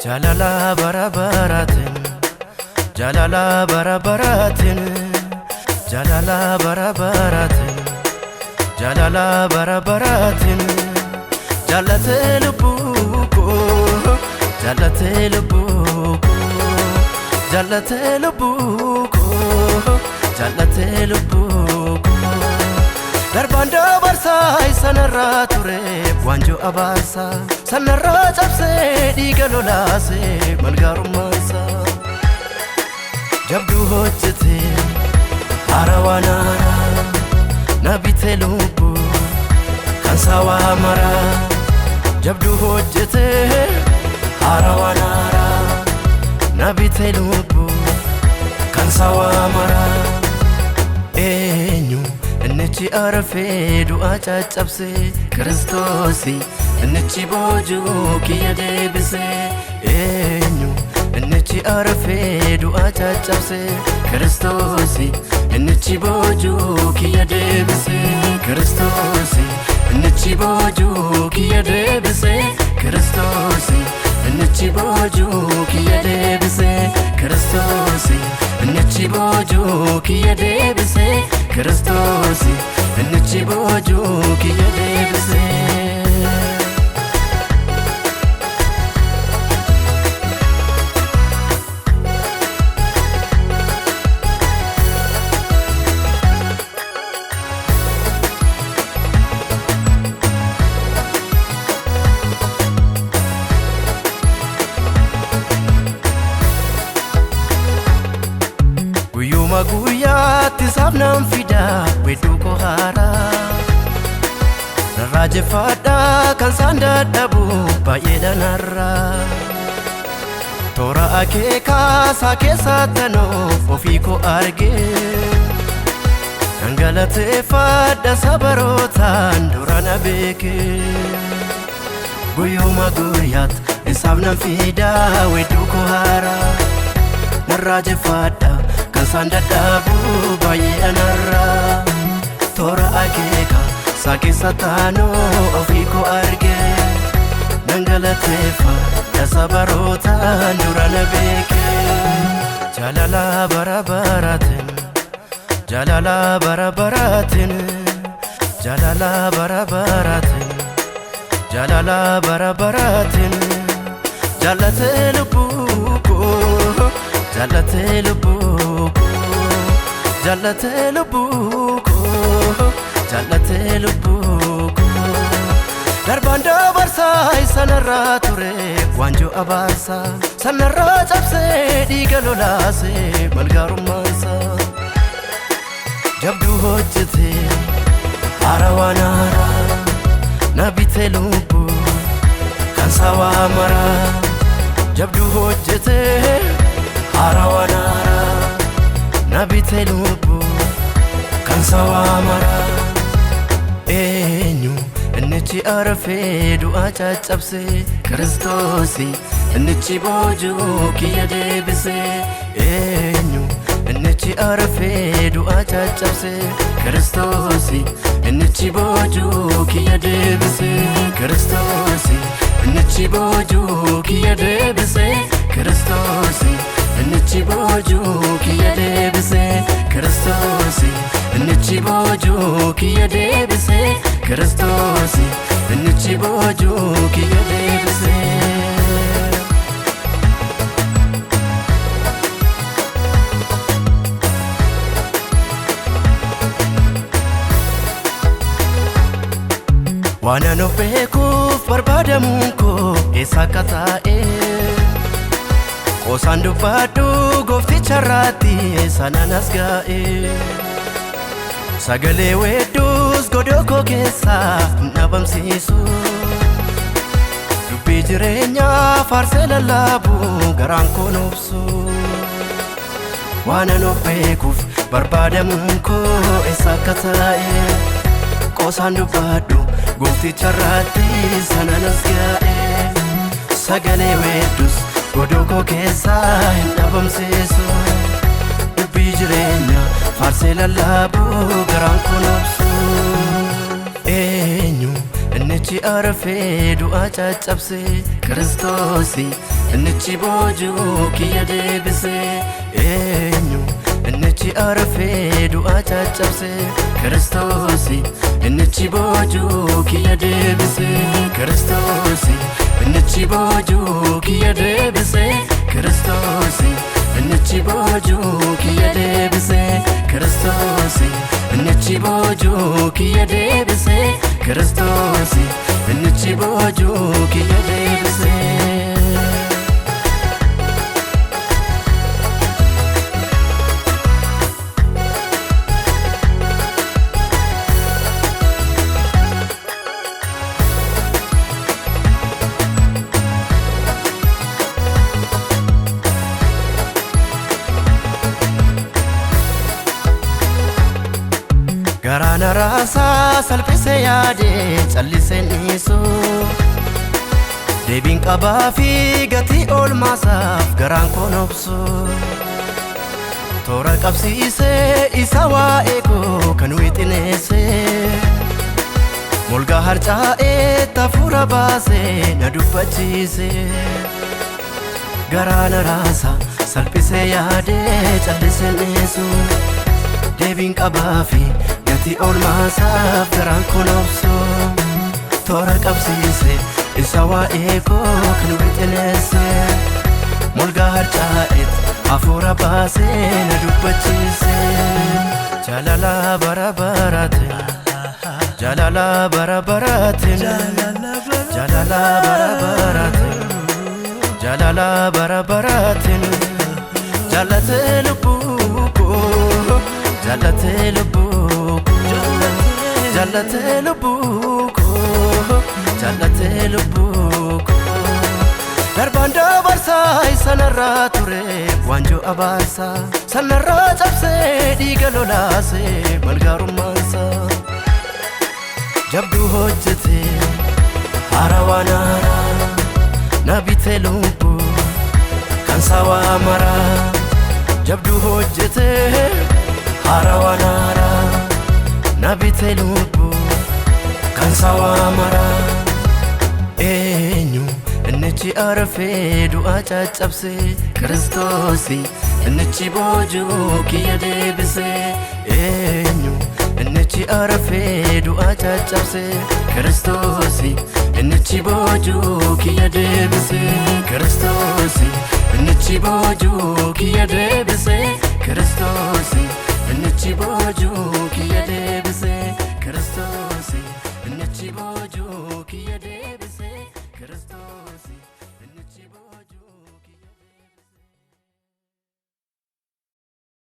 Jaalala bara baraatiin, jaalala bara baraatiin, jaalala bara baraatiin, jaalala bara baraatiin, jaallatee lubbuu koo, jaallatee lubbuu koo, jaallatee lubbuu koo, jaallatee lubbuu koo. Darbaan dabarsaa sanarraa ture waanjoo abaarsaa sanarraa cabsee dhiiga lolaasee malgaarummaansaa. Jabduu hojjete haarawaan haaraa na bitee lubbuu kan saawaa maraa. Jabduu hojjete haarawaan haaraa na bitee lubbuu kan saawaa maraa. Eenyu innichi arfee du'a caccabse? Kiristoosi. Innichi boojuu kiyya deebise. Eenyu innichi arfee du'a caccabse? Kiristoosi. Innichi boojuu kiyya deebise. Kiristoosi. Innichi boojuu kiyya deebise. Kiristoosi. Innichi boojuu kiyya deebise. Kiristoosi. Innichi boojuu kiyya deebise. Kiristoosi. Innichi boojuu kiyya deebise. Guyyuma guyyaatti isaaf nan fida weedduu koo haaraa. Rarraajeffadhaa kan isaan dadhabu baay'eedhaan har'aa. Toora akeekaa keessattanoo ofii koo argee. Dhangalateeffadha sabarootaan dura na beekee. Guyyuma guyyaatti isaaf nan fida weedduu koo haaraa. Narraajeffadha kan isaan dadhabu baay'eedhaan har'aa. Toora akeekaa isaa keessa taanoo ofii koo argee. Dhangalateeffadha sabarootaan dura na beekee. Jaalala bara baraatiin, jaalala bara baraatiin, jaalala bara baraatiin, jaalala bara baraatiin, jaallatee lubbuu koo, jaallatee lubbuu koo, jaallatee lubbuu koo, jaallatee lubbuu koo. Darbaan dabarsaa sanarraa ture waanjoo abaarsaa sanarraa cabsee dhiiga lolaasee malgaarummaansaa. Jabduu hojjete haarawaan haaraa na bitee lubbuu kan saawaa maraa. Jabduu hojjete haarawaan haaraa na bitee lubbuu kan saawaa maraa. Eenyu innichi arfee du'a caccabse? Kiristoosi. Innichi boojuu kiyya deebise. Eenyu innichi arfee du'a caccabse? Kiristoosi. Innichi boojuu kiyya deebise. Kiristoosi. Innichi boojuu kiyya deebise. Kiristoosi. Innichi boojuu kiyya deebise. Kiristoosi. Innichi boojuu kiyya deebise. Kiristoosi. Innichi boojuu kiyya deebise. Waan ani of beekuuf barbaadamuun koo eessa akka taa'e qoosaan dubbadhu goofticha irraatti sanaan as gaa'e. Sagalee weedduus godoo koo keessaa hin dhabamsiisu. Dubbii jireenyaa faarsee lallaabu garaan koo nobsu. Waan ani of beekuuf barbaadamuun koo eessa akka taa'e qoosaan dubbadhu goofticha irraatti sanaan as gaa'e. Sagalee weedduus godoo koo keessaa hin dhabamsiisu. Dubbii jireenya faarsee lallaabu garaan koo nobsu. Eenyu innichi arfee du'a caccabse? Kiristoosi. Innichi boojuu kiyya deebise. Eenyu innichi arfee du'a caccabse? Kiristoosi, innichi boojuu kiyya deebise. Kiristoosi, innichi boojuu kiyya deebise. Kiristoosi, innichi boojuu kiyya deebise. Kiristoosi, innichi boojuu kiyya deebise. Kiristoosi, innichi boojuu kiyya deebise. Garaana raasaa salphisee yaade callisee dhiisu. Deebiin qabaa fi gatii oolmaasaaf garaan koon obsu. Toora qabsiisee isa waa'ee koo kan wixineesse. Molgaa harcaa'ee tafuura baasee na dubbachiise. Garaana raasaa salphisee yaade callisee dhiisu. Deebiin qabaa fi gatii oolmaasaaf garaan koon obsu. Toora qabsiise isa waa'ee koo kan wixineesse. Molgaa harcaa'eet hafuura baasee na dubbachiise. Jaalala bara baraatiin, jaalala bara baraatiin, jaalala bara baraatiin, jaalala bara baraatiin, jaallatee lubbuu koo, jaallatee lubbuu koo, jaallatee lubbuu koo, jaallatee lubbuu koo. Darbaan dabarsaa sanarraa ture waanjoo abaarsaa sanarraa cabsee dhiiga lolaasee malgaarummaansaa. Jabduu hojjete haarawaan haaraa na bitee lubbuu kan sawaa maraa. Jabduu hojjete haarawaan haaraa na bitee lubbuu kan sawaa maraa. Eenyu innichi arfee du'a caccabse? Kiristoosi, innichi boojuu kiyya deebise. Eenyu innichi arfee du'a caccabse? Kiristoosi, innichi boojuu kiyya deebise. Kiristoosi, innichi boojuu kiyya deebise. Kiristoosi, innichi boojuu kiyya deebise. Kiristoosi, innichi boojuu kiyya deebise.